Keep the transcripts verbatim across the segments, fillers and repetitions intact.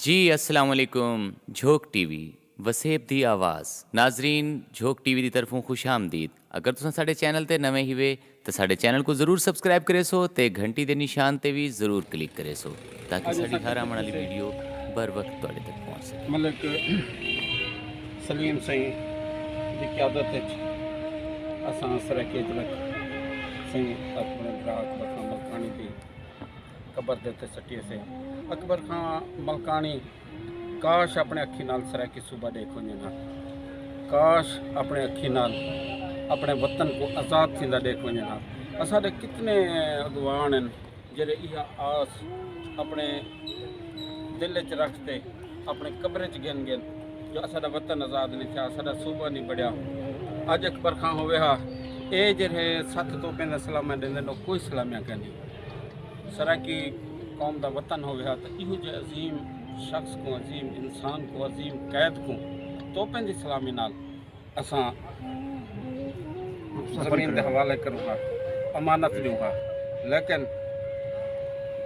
جی السلام علیکم، جھوک ٹی وی، وسیب دی آواز۔ ناظرین، جھوک ٹی وی دی طرفوں خوش آمدید۔ اگر تساں ساڈے چینل تے نویں ہیوے تاں ساڈے چینل کوں ضرور سبسکرائب کریسو تے گھنٹی دے نشان تے وی ضرور کلک کریسو، تاکہ اڄ ساڈی اساں ہر آوݨ والی ویڈیو بر وقت تہاݙے تک پہنچ سکے۔ ملک سلیم سئیں دی قیادت وچ اساں سرائیکی اجلک سئیں اپݨے بھرا اکبر خان ملکانی دی قبر دے اتے سٹیے سے۔ اکبر خان ملکانی کاش اپݨے اکھیں نال سرائیکی صوبہ ݙیکھ ونڄن ہا، کاش اپݨے اکھیں نال اپݨے وطن کوں آزاد تھیندا ݙیکھ ونڄن ہا۔ اساݙے کتنے اڳواݨ ہن جیڑھے ایہا آس اپݨے دل اچ رکھ تے اپݨے قبر اچ گھن ڳن جو اساݙا وطن آزاد نی تھیا، اساݙا صوبہ نی بݨیا۔ اڄ اکبر خان ہووے ہا، اے جیڑھے ست توپیں دا سلامہ ݙیندن، او کوئی سلامیاں کائنی۔ سرائیکی قوم دا وطن ہووے ہا تاں ایہو جے عظیم شخص کوں، عظیم انسان کوں، عظیم قائد کوں توپیں دی سلامی نال اساں زمین دے حوالے کروں ہا، امانت ݙیوں ہا۔ لیکن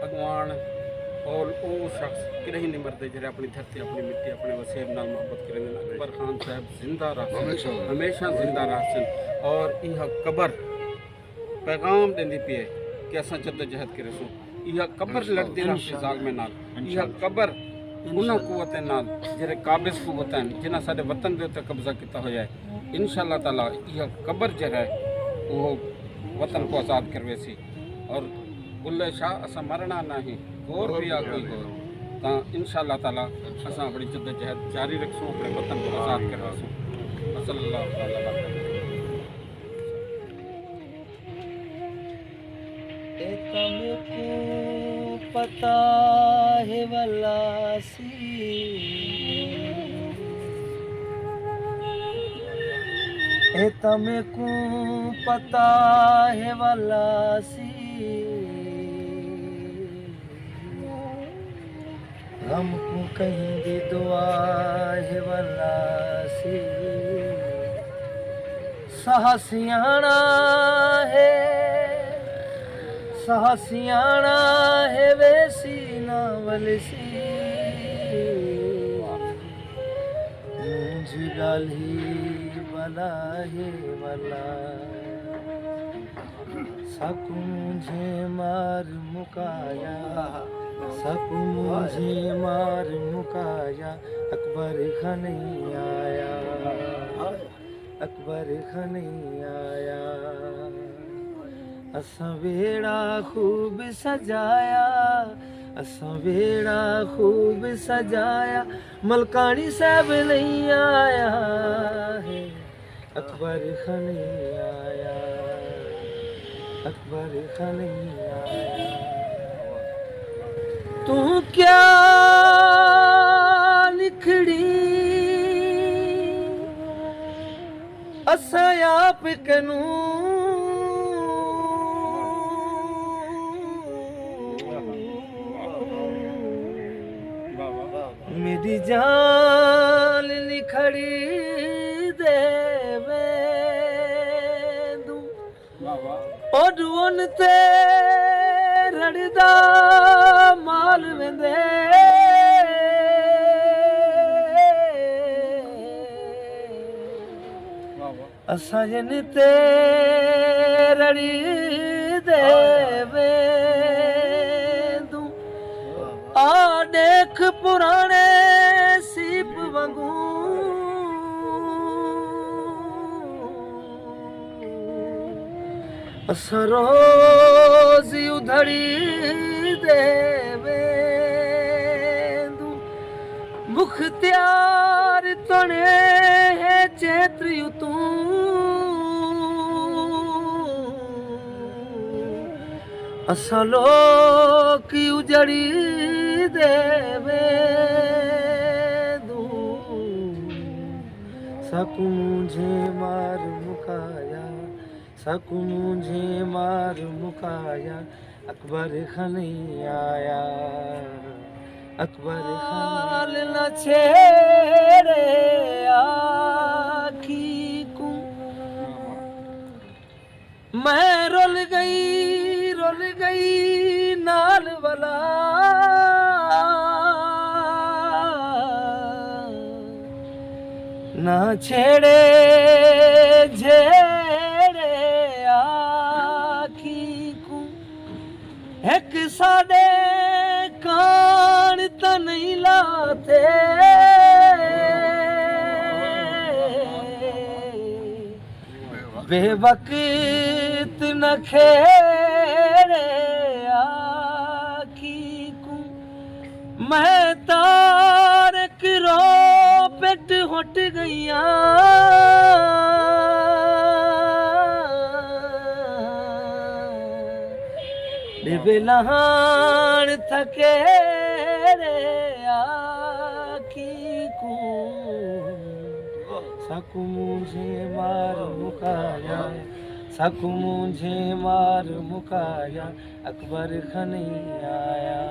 اڳواݨ اول او شخص کݙاہیں نمردے جیڑھے اپݨی دھرتی، اپݨی مٹی، اپݨے وسیب نال محبت کریندن۔ اکبر خان صاحب زندہ رہسن، ہمیشہ ہمیشہ زندہ رہسن۔ اور ایہا قبر پیغام ݙیندی پئی ہے کہ اساں جدوجہد کریسوں۔ ایہا قبر لڑدی رہسی ظالمیں نال۔ ایہا قبر انہاں قوتیں نال جیڑھے قابض قوت ہن، جنہاں ساݙے وطن دے اتے قبضہ کیتا ہویا ہے۔ انشاءاللہ تعالیٰ ایہا قبر جیڑھا ہے، اوہو وطن کوں آزاد کرویسی۔ اور بلے شاہ، اساں مرݨا نہ ہی، گور پیا کوئی گور۔ تاں انشاءاللہ تعالیٰ اساں اپݨی جدوجہد جاری رکھسوں، اپݨے وطن کوں آزاد کرویسوں۔ وصلی اللہ تعالیٰ علیہ وسلم۔ اے تاں میکوں پتہ ہے ولا سی، اے تاں میکوں پتہ ہے ولا سی، غم کوں کہیں دی دعا ہے ولا سی۔ ساہ سیاݨا ہے، ساہ سیاݨا ہے، ویسی نہ ولسی۔ مونجھ ڳالھی ولا ہے ولا۔ ساکوں مونجھیں مار مکایا، ساکوں مونجھیں مار مکایا، اکبر خان نہیں آیا، اکبر خان نہیں آیا۔ اساں ویڑا خوب سجایا، اساں ویڑا خوب سجایا، ملکانی صاحب نہیں آیا ہے۔ اکبر خان نہیں آیا، اکبر خان نہیں آیا۔ توں کیا لکھڑی، اساں آپ کنوں۔ میݙی جان نکھڑی دے ویندوں، اݙ اُن تے رڑدا مال ویندے۔ اساں جن تے رڑی دے ویندوں، آ ݙیکھ پراݨے سیپ وانگوں۔ اساں روز ادھڑی دے ویندوں، مختیار تݨے ہے چیتری اتوں۔ اساں لوک اجڑی دے ویندوں، ساکوں مونجھیں مار مکایا، ساکوں مونجھیں مار مکایا، اکبر خان نہیں آیا، اکبر خان۔ حال نہ چھیڑے آکھی کوں، میں رل ڳئی، رل ڳئی نال ولا۔ چھیڑے جھیڑے آکھی کوں، ہک ساݙے کاݨ تاں نہیں لاتے۔ بے وقت نہ کھیڑے آکھی کوں، میں تارک رو پٹ ہٹ گئیاں۔ ݙے لہاݨ تھکیڑے آکھی کوں، ساکوں مونجھے مار مکایا، ساکوں مونجھے مار مکایا، اکبر کھنی آیا۔